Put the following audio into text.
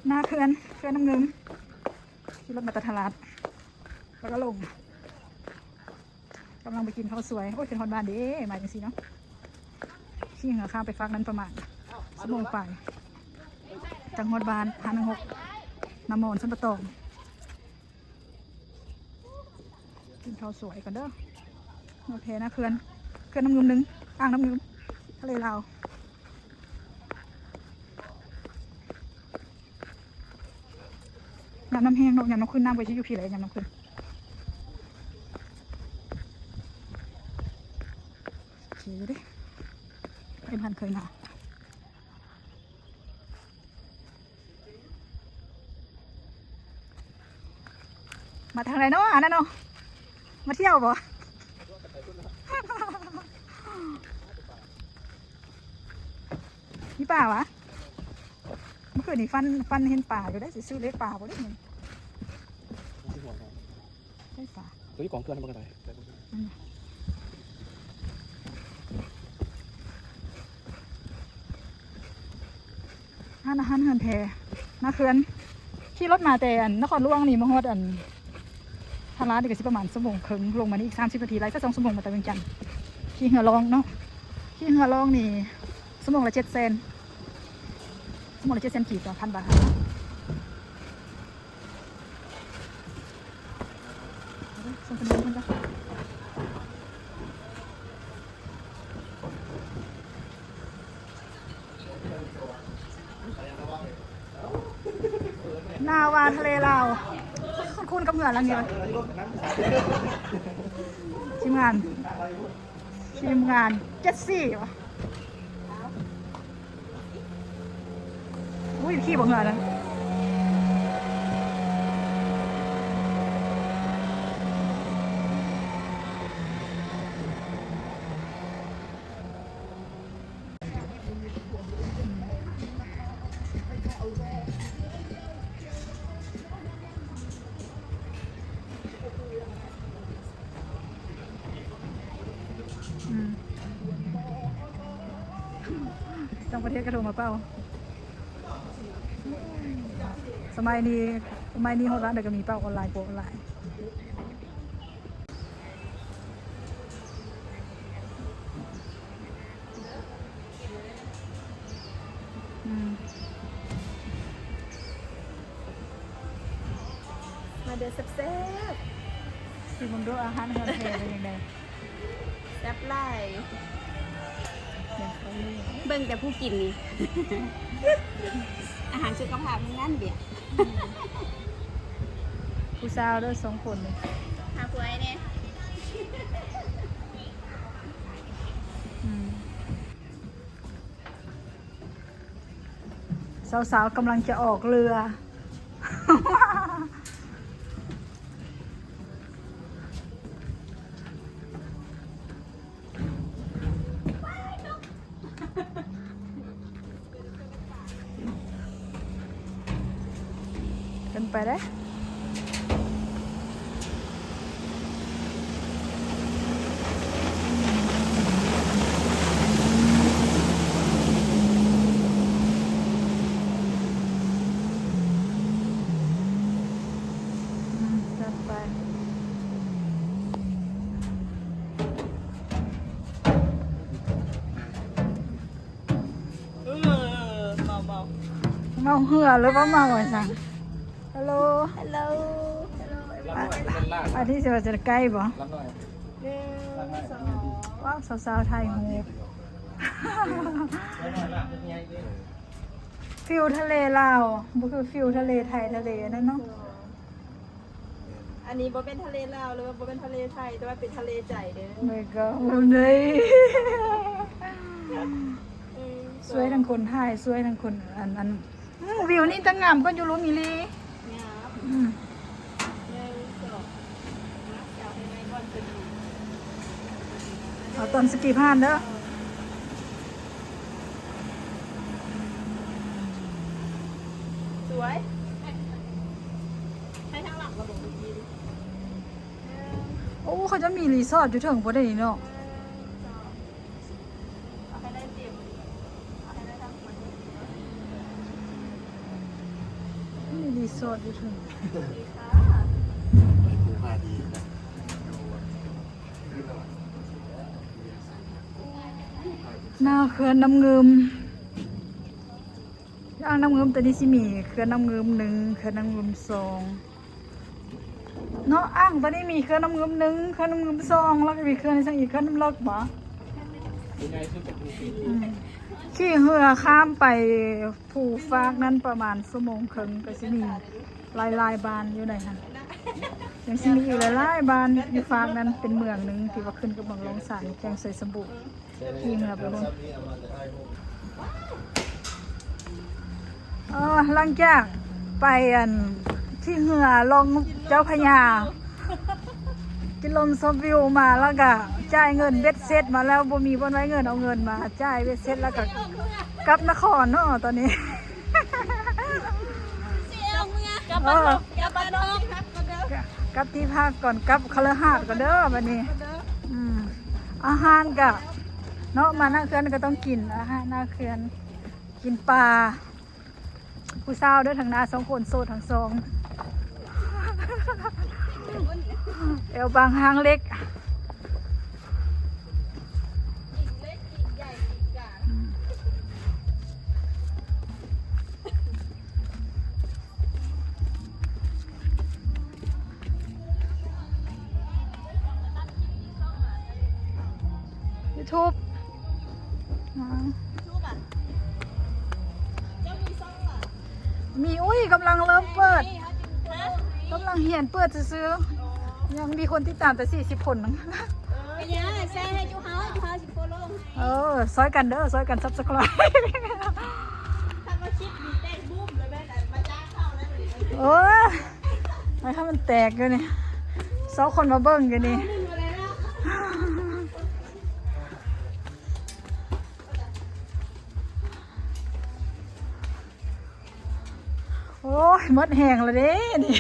ໜ້າເຂື່ອນ ເຂື່ອນນ້ຳງື່ມ ຂີ່ລົດມາແຕ່ຕະຫຼາດ ແລ້ວກໍລົງ ກຳລັງໄປກິນເຂົ້າສວຍ. ໂອ້ຍ ຂຶ້ນຮອດບ້ານເດ້ ມາຈັ່ງຊີ້ເນາະ. ຂີ່ເຮືອຂ້າມໄປຟາກນັ້ນປະມານຊົ່ວໂມງປາຍ ຈັ່ງຮອດບ້ານ ຫ້າໜຶ່ງຫົກ ນາມອນ ຊົນປະຕອງ. ກິນເຂົ້າສວຍກ່ອນເດີ. ມາແພ ໜ້າເຂື່ອນ ເຂື່ອນນ້ຳງື່ມໜຶ່ງ ອ່າງນ້ຳງື່ມ ທະເລລາວ. ຍາມນ້ຳແຫ້ງເນາະ ຍາມນ້ຳຂຶ້ນ ນ້ຳກໍຊິຢູ່ພີ້ແຫຼະ ຍາມນ້ຳຂຶ້ນ. ໂອເຄເດ້ ເຫັນພັນເຄີຍມາ. ມາທາງໃດເນາະ ອັນນັ້ນເນາະ ມາທ່ຽວບໍ່? ມີປາຫວາ? ເມື່ອຄືນນີ້ຝັນ ຝັນເຫັນປາຢູ່ເດ້ ຊິຊື້ເລກປາບໍ່ເດ້ນີ້? ໄຟຟ້າ ຕົວຢູ່ກອງເຄື່ອນມັນກໍໄດ້. ຮ້ານອາຫານເຮືອນແພ ໜ້າເຂື່ອນ. ຂີ່ລົດມາແຕ່ອັນນະຄອນຫຼວງນີ້ ມາຮອດອັນທ່າລາດນີ້ກໍຊິປະມານຊົ່ວໂມງເຄິ່ງ ລົງມານີ້ອີກສາມສິບນາທີ ໄລ່ສະສອງຊົ່ວໂມງມາແຕ່ວຽງຈັນ. ຂີ່ເຮືອລ່ອງເນາະ ຂີ່ເຮືອລ່ອງນີ້ຊົ່ວໂມງລະເຈັດແສນ ຊົ່ວໂມງລະເຈັດແສນກີບ ຕໍ່ພັນບາດ. ນາວາທະເລລາວ ຄຸ້ນໆກັບເຮືອນຫຼັງນີ້. ທີມງານ ທີມງານເຈັດສີ່ຫວາ? ອຸ້ຍ ຂີ່ບໍ່ເຮືອນັ້ນ. ອືມ ຕ່າງປະເທດກໍໂທມາເປົ່າ. ສະໄໝນີ້ ສະໄໝນີ້ຮອດຮ້ານໃດກໍມີເປົ່າອອນລາຍ ໂປະອອນລາຍ. ອືມ ມາເດີແຊບໆ ຊິເບິ່ງດູອາຫານເຮືອນແພເປັນຈັ່ງໃດ. ແຊບຫຼາຍ ເບິ່ງແຕ່ຜູ້ກິນນີ້ ອາຫານສຸຂະພາບທັງນັ້ນເດ. ຜູ້ສາວເດີສອງຄົນນີ້ ຫາຜົວໃຫ້ແດ່. ອືມ ສາວໆກຳລັງຈະອອກເຮືອ. ຂຶ້ນໄປເດ້. ອືມ ຈັດໄປ. ເອີ ເມົາ ເມົາ ເມົາເຮືອ ຫຼືວ່າເມົາຫຍັງ? ຮັລໂຫຼ ຮັລໂຫຼ ອັນນີ້ຊິວ່າຈະໃກ້ບໍ່? ໜຶ່ງ ສອງ ວ້າວ ສາວໆຖ່າຍຮູບ ຟີວທະເລລາວ ບໍ່ຄືຟີວທະເລໄທ ທະເລອັນນັ້ນເນາະ. ອັນນີ້ບໍ່ແມ່ນທະເລລາວ ຫຼືວ່າບໍ່ແມ່ນທະເລໄທ ແຕ່ວ່າເປັນທະເລໃຈເດີ. ໂອ້ຍ ກໍໂອ້ຍ ຊ່ວຍທັງຄົນຖ່າຍ ຊ່ວຍທັງຄົນ ອັນ ອັນ ອືມ ວິວນີ້ຕັ້ງງາມກວ່າຢູ່ລຸ່ມອີ່ຫຼີ. ງາມ ອືມ ໜຶ່ງ ສອງ ເອົາຕອນສະກີຜ່ານເດີ. ສວຍ ໃຫ້ທາງຫຼັງລະບົບດີ. ໂອ້ ເຂົາຈະມີຣີສອດຢູ່ເທິງພຸ້ນເດນີ້ເນາະ. ເອົາໃຫ້ໄດ້ເຕັມ ເອົາໃຫ້ໄດ້ທັງໝົດ. ຣີສອດຢູ່ເທິງ ໜ້າເຂື່ອນນ້ຳງື່ມ. ອ່າງນ້ຳງື່ມໂຕນີ້ຊິມີເຂື່ອນນ້ຳງື່ມໜຶ່ງ ເຂື່ອນນ້ຳງື່ມສອງເນາະ. ອ່າງໂຕນີ້ມີເຂື່ອນນ້ຳງື່ມໜຶ່ງ ເຂື່ອນນ້ຳງື່ມສອງ ແລ້ວກໍມີເຂື່ອນອີ່ຫຍັງອີກ ເຂື່ອນນ້ຳເລິກບໍ? ອືມ ຂີ່ເຮືອຂ້າມໄປພູຟາກນັ້ນປະມານຊົ່ວໂມງເຄິ່ງ ກໍຊິມີຫຼາຍໆບ້ານຢູ່ໃນຫັ້ນ ຍັງຊິມີອີກຫຼາຍໆບ້ານຢູ່ຟາກນັ້ນ. ເປັນເມືອງໜຶ່ງທີ່ວ່າຂຶ້ນກັບເມືອງລອງຊານ ແຂວງໄຊສົມບູນ. ອີງແລ້ວ ເອີ ຫຼັງຈາກໄປອັນ ຂີ່ເຮືອລ່ອງເຈົ້າພະຍາ ກິນລົມຊົມວິວມາ ແລ້ວກະຈ່າຍເງິນເບັດເສັດມາແລ້ວ ບໍ່ມີບ່ອນໄວ້ເງິນ ເອົາເງິນມາຈ່າຍເບັດເສັດ ແລ້ວກະກັບນະຄອນເນາະຕອນນີ້. ກັບ ເອີ ກັບບ້ານນອກ ກັບທີ່ພັກກ່ອນ ກັບຄະເລີຫາດກ່ອນເດີບັດນີ້. ອືມ ອາຫານກະເນາະ ມາໜ້າເຂື່ອນກໍຕ້ອງກິນອາຫານໜ້າເຂື່ອນ ກິນປາ. ຜູ້ສາວເດີ ທາງໜ້າສອງຄົນໂສດທັງສອງ ແອວບາງຮ່າງເລັກ. ຢູທູບ ມີ ອຸ້ຍ ກຳລັງເລີ່ມເປີດ ກຳລັງຮຽນເປີດຊື່ໆ ຍັງມີຄົນຕິດຕາມແຕ່ສີ່ສິບຄົນ. ເອີ ຊ່ອຍກັນເດີ ຊ່ອຍກັນຊັບສະໄຄຣບ. ໂອ້ຍ ໃຫ້ມັນແຕກຢູ່ນີ້ ຊອກຄົນມາເບິ່ງຢູ່ນີ້. ໂອ້ຍ ໝົດແຮງແລ້ວເດ້ນີ້.